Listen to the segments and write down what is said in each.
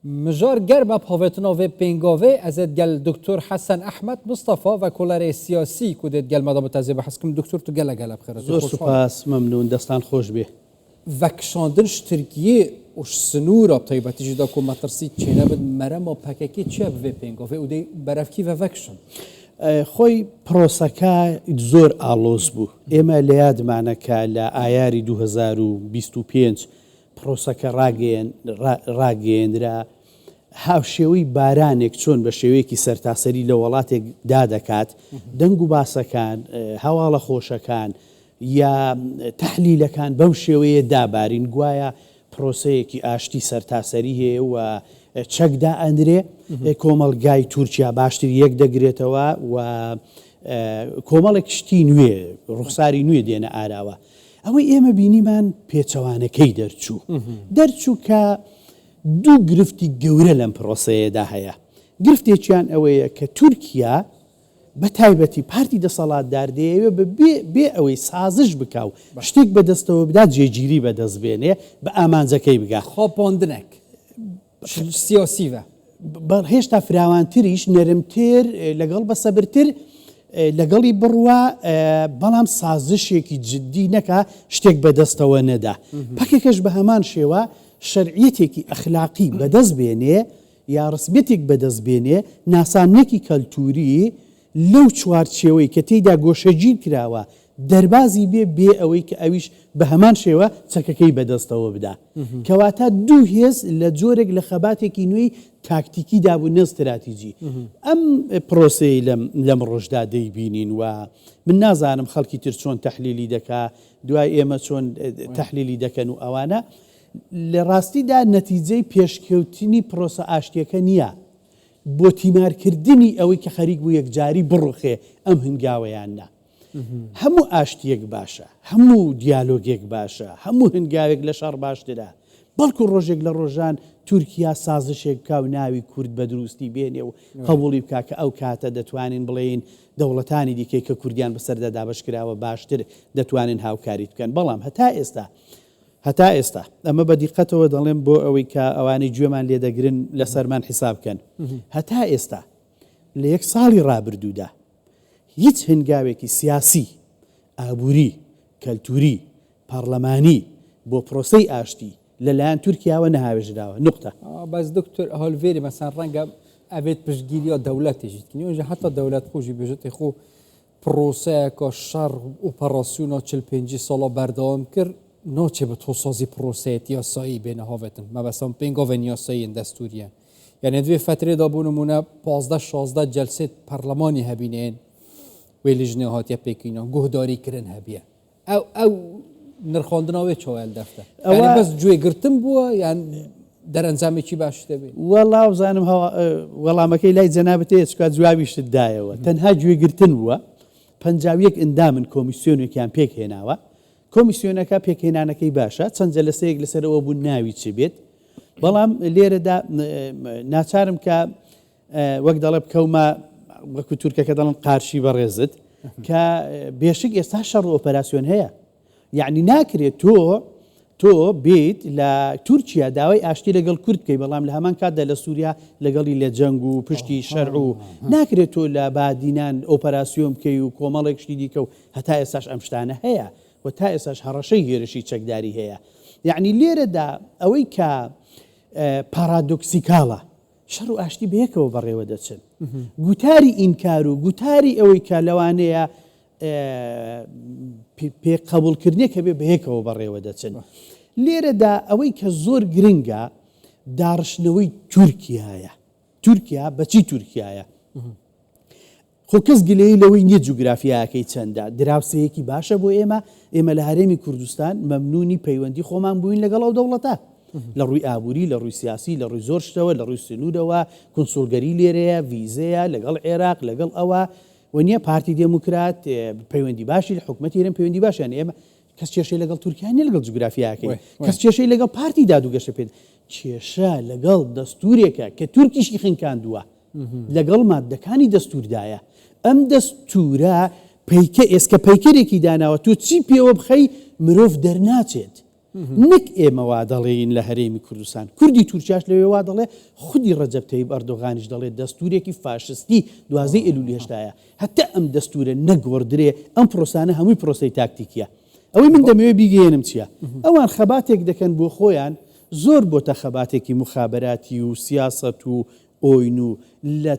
Mijar germ e bi havetina vê pêngavê ez ê digel Doktor Hesen Ehmed Mistefa vekolerê siyasî ku dê digel me de bite ez ê behs bikim. Doktor tu gelek gelek bi xêr hatî. Zor spas memnûn destan xoş bê. Vekişandin ji Tirkiyê û ji sinûra bi taybetî jî da ku metirsî çênebin merema PKK'ê çi ye bi vê pêngavê û dê berevkî ve vekişin? خۆی پرۆسەکە زۆر ئاڵۆز بوو. ئێمە لە یادمانە کە لە ئایاری 2025 پرۆسەکە ڕاگەیەنرا، هاوشێوەی بارانێک چۆن بە شێوەیەکی سەرتاسەری لە وەڵاتێک دادەکات، دەنگ و باسەکان، هەواڵە خۆشەکان یا تەحلیلەکان بەم شێوەیە دابارین، گوایە پرۆسەیەکی ئاشتی سەرتاسەری هەیە و چەک دائەنرێ، کۆمەڵگای تورکیا باشتر یەک دەگرێتەوە و کۆمەڵێک شتی نوێ، ڕوخساری نوێ دێنە ئاراوە. ئەوەی ئێمە بینیمان پێچەوانەکەی دەرچوو. دەرچوو کە دوو گرفتی گەورە لەم پرۆسەیەدا هەیە. گرفتێکیان ئەوەیە کە تورکیا بە تایبەتی پارتی دەسەڵاتدار دەیەوێ بە بێ بێ ئەوەی سازش بکا و شتێک بەدەستەوە بدات جێگیری بەدەست بێنێ بە ئامانجەکەی بگا. خاپاندنێک. سیاسی و. بەڵ هێشتا فراوانتریش، نەرمتر، لەگەڵ بەسەبرتر لەگەڵی بڕوا، بەڵام سازشێکی جدی نەکا، شتێک بەدەستەوە نەدا. پەکەکەش بە هەمان شێوە شەرعیەتێکی ئەخلاقی بەدەست بێنێ یا ڕسمیەتێک بەدەست بێنێ، ناساندنێکی کەلتوری لەو چوارچێوەی کە تێیدا گۆشەگیر کراوە دەربازی بێ بێ ئەوەی کە ئەویش بە هەمان شێوە چەکەکەی بەدەستەوە بدا. کەواتە دوو هێز لە جۆرێک لە خەباتێکی نوێی تاکتیکیدا بوون نە ستراتیجی. ئەم پرۆسەیەی لەم لەم ڕۆژدا دەیبینین و من نازانم خەڵکی تر چۆن تەحلیلی دەکا، دوای ئێمە چۆن تەحلیلی دەکەن و ئەوانە، لە ڕاستیدا نەتیجەی پێشکەوتنی پرۆسە ئاشتییەکە نییە. بۆ تیمارکردنی ئەوەی کە خەریک بوو یەکجاری بڕوخێ ئەم هنگاوەیان نا. هەموو ئاشتییەک باشە، هەموو دیالۆگێک باشە، هەموو هنگاوێک لە شەڕ باشترە، بەڵکو ڕۆژێک لە ڕۆژان تورکیا سازشێک بکا و ناوی کورد بە دروستی بێنێ و قەبووڵی بکا کە ئەو کاتە دەتوانین بڵێین دەوڵەتانی دیکەی کە کوردیان بەسەردا دابەش کراوە باشتر دەتوانن هاوکاریت بکەن. بەڵام هەتا ئێستا هەتا ئێستا، ئەمە بە دیقەتەوە دەڵێم بۆ ئەوەی کە ئەوانەی گوێمان لێ دەگرن لەسەرمان حیساب بکەن، هەتا ئێستا لە یەک ساڵی ڕابردوودا هیچ هەنگاوێکی سیاسی، ئابووری، کەلتووری، پەڕلەمانی بۆ پرۆسەی ئاشتی لە لایەن تورکیاوە نەهاوێژراوە. نوقتە. بەس دکتۆر هۆلڤێری مەسەن ڕەنگە ئەبێت پشتگیرییا دەولەتێژیت کنی ئەوجا هەتا دەولەت خۆشی بێژێت خۆ پڕۆسەیەکە شەڕ ئۆپەڕاسیۆنا چل پێنجی ساڵە بەردەوام کرد ناچێ بە تۆسازی پڕۆسەیەت یاسایی بێنە هاوێتن مەبەستم پێنگاوێن یاساییên دەستوریە یعنی دوێ فترێدا بۆ نمونە 15 16 جلسێت پەرلەمانی هەبینێن وێ لیژنێ هاتیە پێکینە گوهداری کردن هەبیە ئەو ئەو نرخاندنا وێ چۆ دەفتە ئەوە بەس گوێگرتن بووە یان دەرەنجامێکی باش دەبێت؟ وەڵا وزانم وەڵامەکەی لای جەنابت هەیە چکا جوابیشت دایەوە تەنها گوێگرتن بووە 51 ئەندامن کۆمیسیۆنێکیان پێک هێناوە کۆمیسیۆنەکە پێکهێنانەکەی باشە چەند جەلەسەیەک لەسەر ئەوە بوو ناوی چ بێت بەڵام لێرەدا ناچارم کە وەک دەڵێ بکەومە وەکو تورکەکە دەڵن قارشی بەڕێزت کە بێشک ئێستا شەڕ و ئۆپەراسیۆن هەیە یعنی ناکرێت تۆ تۆ بیت لە تورکیا داوای ئاشتی لەگەڵ کورد بکەی بەڵام لە هەمان کاتدا لە سووریا لەگەڵی لە جەنگ و پشتی شەرع و ناکرێت تۆ لە بادینان ئۆپەراسیۆن بکەی و کۆمەڵێک شتی دیکە و هەتا ئێستاش ئەم شتانە هەیە و تا ئێستاش هەڕەشەی هێرشی چەکداری هەیە یعنی لێرەدا ئەوەی کە پارادۆکسیکاڵە شەڕ و ئاشتی بەیەکەوە بەڕێوە دەچن. گوتاری ئینکار و گوتاری ئەوەی کە لەوانەیە پێ قەبوڵکردنێک هەبێ بەیەکەوە بەڕێوە دەچن. لێرەدا ئەوەی کە زۆر گرنگە داڕشتنەوەی تورکیایە. تورکیا بەچی تورکیایە؟ خۆ کەس گلەیی لەوەی نیە جوگرافیایەکەی چەندە، دراوسێیەکی باشە بۆ ئێمە، ئێمە لە هەرێمی کوردستان مەمنونی پەیوەندی خۆمان بووین لەگەڵ ئەو دەوڵەتە، لە ڕووی ئابووری، لە ڕووی سیاسی، لە ڕووی زۆر شتەوە، لە ڕووی سنوورەوە، کونسوڵگەری لێرەیە، ڤیزەیە، لەگەڵ عێراق، لەگەڵ ئەوە و نیە، پارتی دێموکرات پەیوەندی باشی، حکومەتی هەرێم پەیوەندی باشیان، ئێمە کەس کێشەی لەگەڵ تورکیا نیە لەگەڵ جوگرافیاکەی، کەس کێشەی لەگەڵ پارتی داد و گەشەپێدان، کێشە لەگەڵ دەستوورێکە کە تورکیشی خنکاندووە. لەگەڵ ماددەکانی دەستووردایە. ئەم دەستوورە پەیکە ئێسکە پەیکەرێکی داناوە تۆ چی پێوە بخەی مرۆڤ دەرناچێت. نەک ئێمە وا دەڵێین لە هەرێمی کوردستان، کوردی تورکیاش لەوێ وا دەڵێ، خودی ڕەجەب تەیب ئەردۆغانیش دەڵێ دەستوورێکی فاشستی دوازدەی ئەیلولی هێشتایە. هەتا ئەم دەستوورە نەگۆڕدرێ ئەم پرۆسانە هەمووی پرۆسەی تاکتیکیە. ئەوەی من دەمەوێ بیگەیەنم چیە؟ ئەوان خەباتێک دەکەن بۆ خۆیان زۆر بۆتە خەباتێکی موخابەراتی و سیاسەت و ئۆین و لە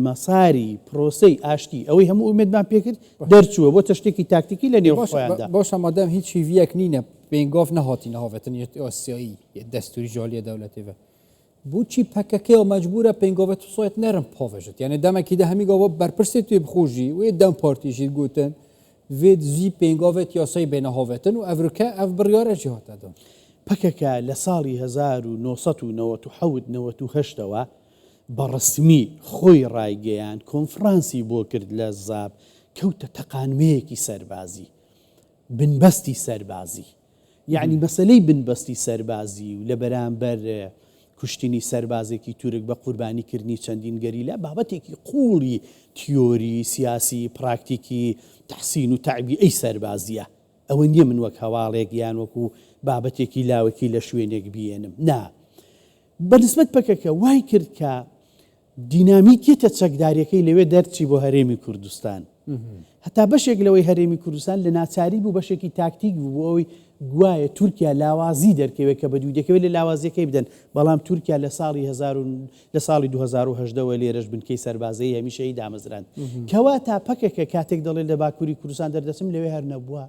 مەساری پرۆسەی ئاشتی ئەوەی هەموو ئومێدمان پێکرد دەرچووە بۆتە شتێکی تاکتیکی لە نێو خۆیاندا. باشە مادام هیچ هیڤیەک نینە پێنگاڤ نەهاتینە هاڤێتن یەت ئاسیایی یەت دەستوری ژالیە دەولەتێ ڤە بۆچی پەکەکەیا مەجبورە پێنگاڤێ تسایت نەرم پاڤێژت یانێ دەمەکی دە هەمی گاڤا بەرپرسێ توێ بخۆژی وێ دەم پارتیژی گوتن ڤێ دزی پێنگاڤێت یاسایی بێنە هاڤێتن و ئەڤرکە ئەڤ بڕیارە ژی هاتە دان. پەکەکە لە ساڵی 1997 98 ەوە بە ڕەسمی خۆی ڕایگەیاند، کۆنفڕانسی بۆ کرد لە زاپ، کەوتە تەقانمەیەکی سەربازی، بنبەستی سەربازی. یەعنی مەسەلەی بنبەستی سەربازی و لە بەرامبەر کوشتنی سەربازێکی تورک بە قوربانی کردنی چەندین گەریلا بابەتێکی قووڵی تیۆری، سیاسی، پراکتیکی، تەحسین و تەعبیئەی سەربازییە. ئەوە نییە من وەک هەواڵێک یان وەکو بابەتێکی لاوەکی لە شوێنێک بیێنم. نا. بە نسبەت پەکەکە وای کرد کە دینامیکیەتە چەکداریەکەی لەوێ دەرچی بۆ هەرێمی کوردستان. هەتا بەشێک لەوەی هەرێمی کوردستان لە ناچاری بوو بەشێکی تاکتیک بوو بۆ ئەوەی گوایە تورکیا لاوازی دەرکەوێت کە بەدووی دەکەوێت لە لاوازیەکەی بدەن بەڵام تورکیا لە ساڵی هەزار و لە ساڵی 2018 وە لێرەش بنکەی سەربازیی هەمیشەیی دامەزراند کەواتە پەکەکە کاتێک دەڵێت لە باکووری کوردستان دەردەچم لەوێ هەر نەبووە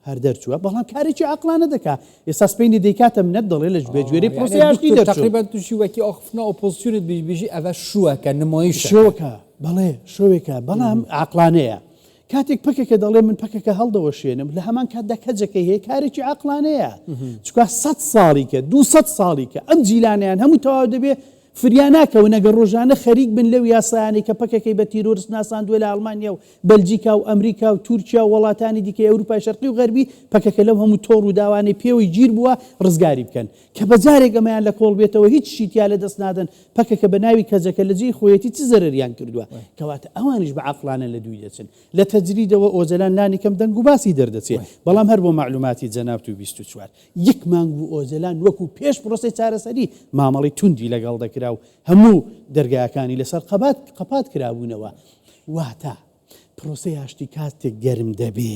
هەر دەرچووە بەڵام کارێکی عەقڵانە دەکا ئێستا سپەینێ دەیکاتە منەت دەڵێ لە بە گوێرەی پرۆسەی ئاشتی دەرچوو. تەقریبا تووشی وەکی ئاخفتنا ئۆپۆزسیۆنت بیژ بیژی ئەڤە شوەکە نمایشەکە. شۆکە بەڵێ شۆێکە بەڵام عەقڵانەیە کاتێک پەکەکە دەڵێ من پەکەکە هەڵدەوەشێنم لە هەمان کاتدا کەجەکەی هەیە کارێکی عەقڵانەیە چونکە سەد ساڵی کە 200 ساڵی کە ئەم جیلانیان هەموو تەواو دەبێ فریا ناکەون ئەگەر ڕۆژانە خەریک بن لەو یاسایانەی کە پەکەکەی بە تیرۆرست ناساندووە لە ئەڵمانیا و بەلجیکا و ئەمریکا و تورکیا و وەڵاتانی دیکەی ئەوروپای شەرقی و غەربی پەکەکە لەو هەموو تۆڕ و داوانەی پێوەی گیر بووە ڕزگاری بکەن کە بە جارێک ئەمەیان لە کۆڵ بێتەوە هیچشی تیا لە دەست نادەن پەکەکە بە ناوی کەجەکە لە جێی خۆیەتی چ زەرەریان کردووە کەواتە ئەوانیش بە عەقڵانە لە دووی دەچن لە تەجریدەوە ئۆجەلان لانی کەم دەنگ و باسی دەردەچێ بەڵام هەر بۆ مەعلوماتی جەنابت و 24 یەک مانگ بوو ئۆجەلان وەکو پێش پرۆسەی چارەسەری مامەڵەی توندی لەگەڵ دەکرا و هەموو دەرگاکانی لەسەر قەبات قەپات کرابوونەوە. واتە پرۆسەی ئاشتی کاتێک گەرم دەبێ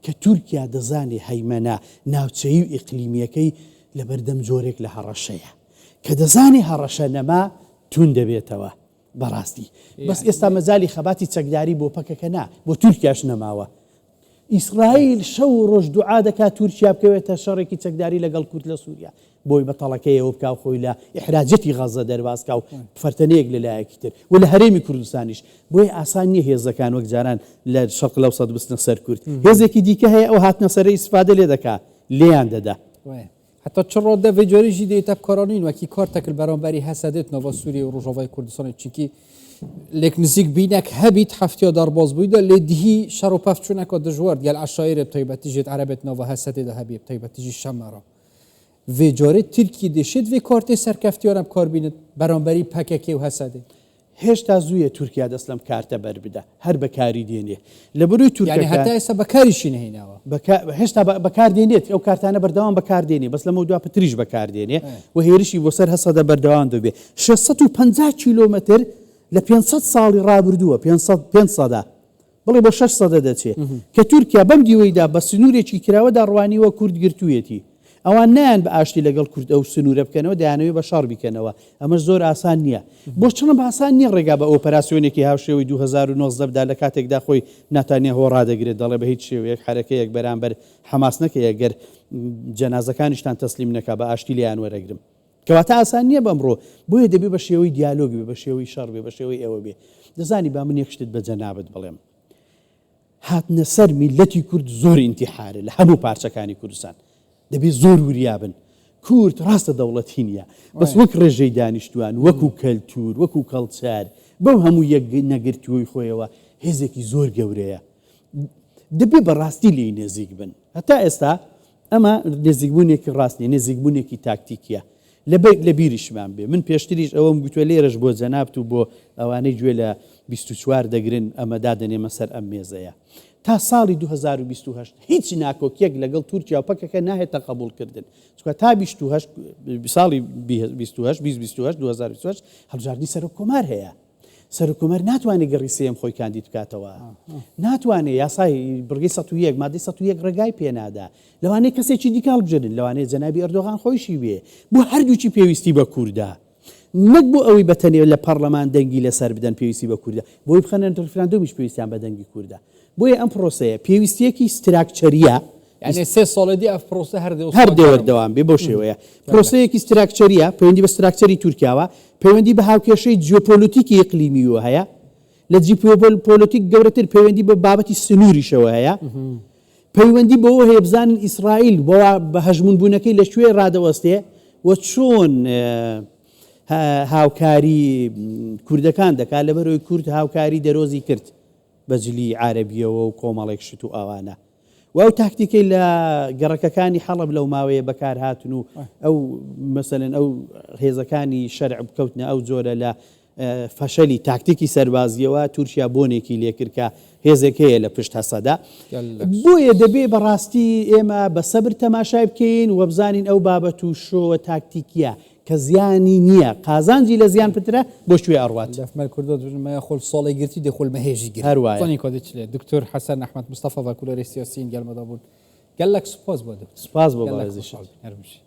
کە تورکیا دەزانێ هەیمەنە ناوچەیی و ئیقلیمییەکەی لەبەردەم جۆرێک لە هەڕەشەیە. کە دەزانێ هەڕەشە نەما توند دەبێتەوە. بەڕاستی بەس ئێستا مەجالی خەباتی چەکداری بۆ پەکەکە نا بۆ تورکیاش نەماوە. ئیسرائیل شەو و ڕۆژ دوعا دەکات تورکیا بکەوێتە شەڕێکی چەکداری لەگەڵ کورد لە سووریا بۆی بە تەڵەکەیەوە بکا و خۆی لە ئیحراجیەتی غەززە دەرباز کا و فەرتەنەیەک لە لایەکی تر و لە هەرێمی کوردستانیش بۆیە ئاسان نییە هێزەکان وەک جاران لە شەرق لەوسەت بچنە سەر کورد هێزێکی دیکە هەیە ئەو هاتنە سەرە ئیسفادە لێ دەکا لێیان دەدا. هەتا چ ڕادە ڤێ جارێ ژی دێتە بکارانین وەکی کارتەک بەرامبەری هەسەدێت ناڤا سوریە و ڕۆژاڤای کوردستانێ چونکی لێک نزیک بینەک هەبیت هەفتیا دەرباز بوویدە لێ دهی شەڕ و پەف چونەکە دژوار گەل عەشایرێ بتایبەتی ژێت عەرەبێت ناڤا هەسەدێدا هەبیە بتایبەتی ژی شەمەرا ڤێ جارێ ترکی دێشێت ڤێ کارتێ سەرکەفتیانە بکار بینت بەرامبەری پەکەکێ و هەسەدێ. هێشتا زوویە تورکیا دەست لەم کارتە بەربدا، هەر بەکاری دێنێ. لەبەرۆی یانی تورکەکان. هەتا ئێستا بەکاریشی نەهێناوە. بەکا هێشتا بە بەکار دێنێت، ئەو کارتانە بەردەوام بەکار دێنێ، بەس لەمەودوا پتریش بەکار دێنێ و هێرشی بۆ سەر هەسەدە بەردەوام دەبێ. 650 کیلۆمەتر لە 500 ساڵی ڕابردووە، 500 پێنج سەدە، بڵێ بۆ شەش سەدە دەچێ، کە تورکیا بەم دیوەیدا بە سنوورێکی کراوەدا ڕوانیوە کورد گرتوویەتی. ئەوان نایەن بە ئاشتی لەگەڵ کورد ئەو سنوورە بکەنەوە، دەیانەوێ بە شەڕ بیکەنەوە. ئەمەش زۆر ئاسان نییە. بۆ ترەمپ ئاسان نییە ڕێگا بە ئۆپەراسیۆنێکی هاوشێوەی 2019 بدا لە کاتێکدا خۆی ناتانیاهۆ ڕادەگرێت دەڵێ بە هیچ شێوەیەک حەرەکەیەک بەرامبەر حەماس نەکەی ئەگەر جەنازەکانیشتان تەسلیم نەکا بە ئاشتی لێیان وەرەگرم. کەواتە ئاسان نییە بەمڕۆ. بۆیە دەبێ بە شێوەی دیالۆگ بێ، بە شێوەی شەڕ بێ، بە شێوەی ئەوە بێ. دەزانی با من یەک شتت بە جەنابت بڵێم. هاتنە سەر میللەتی کورد زۆر ئینتیحارە لە هەموو پارچەکانی کوردستان. دەبێ زۆر وریا بن. کورد ڕاستە دەوڵەتی نییە، بەس وەک ڕێژەی دانیشتووان، وەکوو کەلتوور، وەکوو کەڵچەر، بەو هەموو یەک نەگرتووی خۆیەوە هێزێکی زۆر گەورەیە. دەبێ بە ڕاستی لێی نێزیک بن. هەتا ئێستا ئەمە نێزیکبوونێکی ڕاست نییە، نێزیکبوونێکی تاکتیکییە. لە بیریشمان بێ، من پێشتریش ئەوەم گوتووە، لێرەش بۆ جەنابت و بۆ ئەوانەی گوێ لە 24 دەگرن ئەمە دادەنێمە سەر ئەم مێزەیە. تا ساڵی 2028 هیچ ناکۆکیەک لەگەڵ تورکیا و پەکەکە ناهێتە قبوڵکردن، چونکە تا 28 ساڵی 28 2028 2028 هەڵبژاردنی سەرۆک کۆمار هەیە. سەرۆک کۆمار ناتوانێت گەڕی سێیەم خۆی کاندید بکاتەوە. ناتوانێت یاسای بڕگەی 101 مادەی 101 ڕێگای پێنادا. لەوانەیە کەسێکی دیکە هەڵبژێرن، لەوانەیە جەنابی ئەردۆغان خۆیشی بێ. بۆ هەردووکی پێویستی بە کوردە. نەک بۆ ئەوەی بە تەنێ لە پەڕلەمان دەنگی لەسەر بدەن پێویستی بە کوردە، بۆی بخەنە ڕیفراندۆمیش پێویستیان بە دەنگی کوردە. بۆیە ئەم پڕۆسەیە پێویستییەکی structure یە. یانی سێ ساڵێ دی ئەف پڕۆسە هەر دێ هەر دێ وەردەوام بێ بەو شێوەیە. پڕۆسەیەکی structure یە، پەیوەندی بە structure ی تورکیاوە، پەیوەندی بە هاوکێشەی جیۆپۆلۆتیکی ئیقلیمییەوە هەیە، لە جیۆپۆلۆتیک گەورەتر پەیوەندی بە بابەتی سنووریشەوە هەیە. پەیوەندی بەوە هەیە بزانن ئیسرائیل بە هەژموونبوونەکەی لە کوێ ڕادەوەستێ و چۆن هاوکاری کوردەکان دەکات، لەبەرئەوەی کورد هاوکاری دەرۆزی کرد بە جلی عارەبییەوە و کۆمەڵێک شت و ئەوانە و ئەو تاکتیکەی لە گەڕەکەکانی حەڵەب لەو ماوەیە بەکارهاتن و ئەو مەسەلەن ئەو هێزەکانی شەرع بکەوتنە ئەو جۆرە لە فەشەلی تاکتیکی سەربازییەوە تورکیا بۆنێکی لێکرد کە هێزێک هەیە لە پشت هەسەدە. بۆیە دەبێ بەڕاستی ئێمە بە سەبر تەماشای بکەین و بزانین ئەو بابەت و شۆوە تاکتیکییە کە زیانی نییە قازانجی لە زیان پترە بۆ کوێ ئەڕوات. لەفمەل کوردۆ دبژن مە خۆل ساڵێ گرتی دێ خۆل مەهێژی گرت. هەر وایە. زانی کۆدێ چلێ. دکتۆر حەسەن ئەحمەد مستەفا ڤەکولەرێ سیاسیین گەلمەدا بوون. گەلەک سوپاس بۆ دکتۆر. سوپاس بۆ گەلەک بەڕێزیشت. خۆشحاڵ بین. هەر بژی.